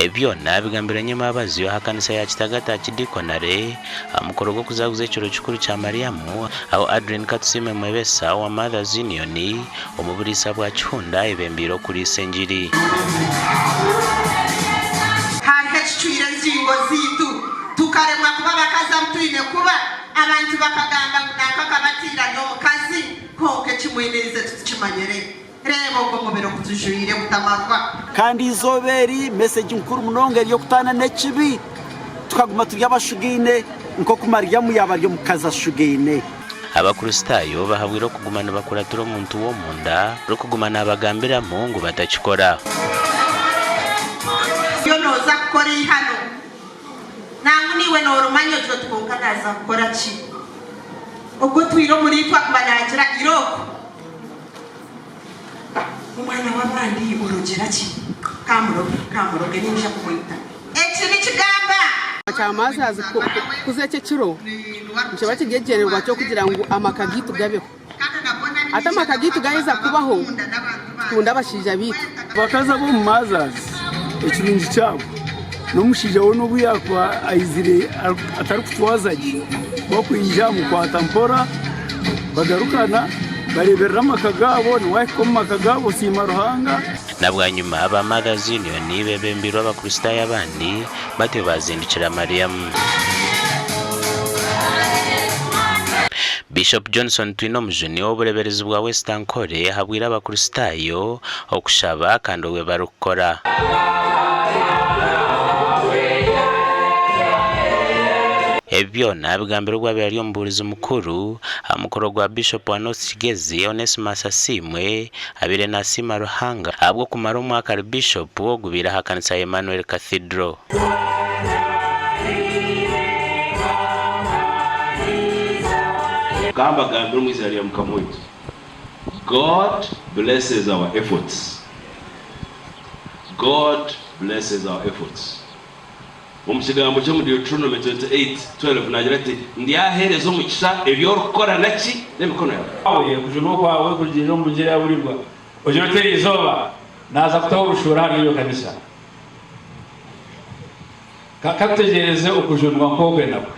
Ebi byona bigambirwe nyemwabazyo aha kanisa ya Kitagata Archidiaconate aha mukoro gw'okuzaguza ekiro kikuru kya Mariamu ahu Adrine Katusiime Mwebesa owa Mothers Union omu buriisa bwa Kihunda ayebembeire okuriisa engiri. Hariho ekicwire engingo zaitu tukaremwa kuba abakazi abu twine kuba. Abantu bakagamba ngu nanka akaba atiire ari omukazi, kwonka ekimwinirize titukimanyire. Reeba ogwo mubiri ogu tujwaire gutamarwa. Kandi eizooba eri, message nkuru munonga eri okutaana n'ekibi, tukaguma turi abashugaine nk'oku Mariamu yaaba ari omukazi ashugaine. Abakristaayo bahabwire okuguma nibakuratira omuntu w'omunda orikuguma naabagambiramu ngu batakikora. Oriyo nooza kukora eihano, nangwa naiwe norimanya ogira oti kwonka naaza kukora ki? Ogwo otwire omuriitwe aguma naagira irooko. Omwana w'abandi orogyera ki? Ka muroge, ka muroge, niinyija kumwita. Eki nikigamba. Kya Mothers kukuza eki ekiro nikiba kiri ekigyendererwa ky'okugira ngu amaka gaitu gabeho. Hati amaka gaitu gaheza kubaho, tukunde abashaija baitu. Abakazi ab'omu Mothers ekirungi kyabo n'omushaija we n'obu yaakuba aizire atarikutwaza gye, ku akwija amukwata mpora bagarukana bareeberera amaka gaabo, niwe ahika omu maka gaabo osiima Ruhanga. Na bwanyima aba Mothers Union bebembeirwe Abakristaayo abandi batyo baazindukira Mariamu. Bishop Johnson Twinomujuni ow'obureeberezi bwa West Ankole ahabwire Abakristaayo okushaba kandi obwe barikukora. Ebi byona abigambire obu abaire ari omubuurizi mukuru aha mukoro gwa Bishop wa North Kigezi, Onesmus Asiimwe abaire nasiima Ruhanga ahabw'okumara omwaka ari Bishop ogubaire aha kanisa ya Emmanuel Cathedral. Ka mbagambire omu izina rya Mukama waitu, God blesses our efforts. God blesses our efforts. Omu kigambo kye omu Deuteronomy 28:12 naagira ati, Ndyaheereza omugisha ebi orikukora na ki? N'emikono yaawe. Kwawe, okujunwa kwawe kurugiirira omu migyera ya burirwa. Ogire oti eriizooba naaza kutaho orushuura ahari eyo kanisa. Ka katutegyereze okujunwa nk'okwe nakwe.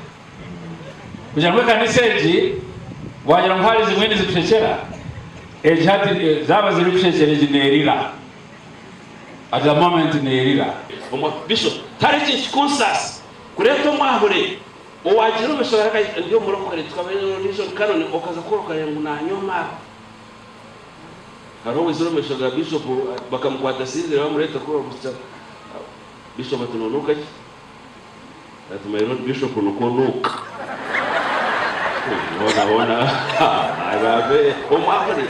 Kugira ngu ekanisa egi wagira ngu hari zimwe nizikushekyera, egi hati zaaba zirikushekyera egi neerira. At the moment neerira. Omwa Bishop, Tihariho ekintu kikunsaasa kureeta omwahure owagira omu maisho gaawe ndi omurokore tukaba ondiijo canon okaza kukora okareba ngu nanywa amaarwa. Hariho owaizire omu maisho ga Bishop bakamukwata asinzire bamureeta kuri Bishop ati nonuuka ki? Ati my lord Bishop nikwo nuuka. Hoona hoona ababe omwahure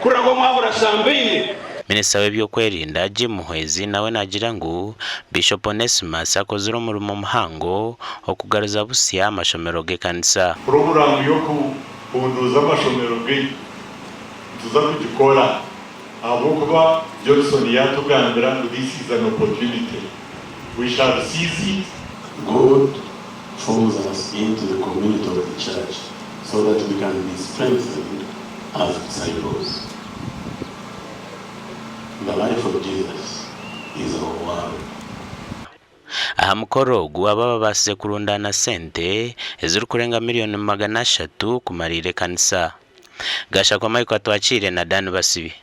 kurira ngu omwahure ashambaine. Minisita w'eby'okwerinda, Jim Muhwezi nawe naagira ngu Bishop Onesmus akozire omurimo muhango okugaruza busya amashomero g'ekanisa. Puroguraamu y'okuhunduuza amashomero gaitu nituza kugikora ahabw'okuba Johnson yaatugambira ngu this is an opportunity. We shall seize it. God forms us into the community of the church so that we can be strengthened as disciples. The life of Jesus is our world. Aha mukoro ogu aba babaasize kurundaana sente ezirikurenga miriyoni 300 kumariira ekanisa. Gashakwa Michael Atwakiire na Dan Basibi.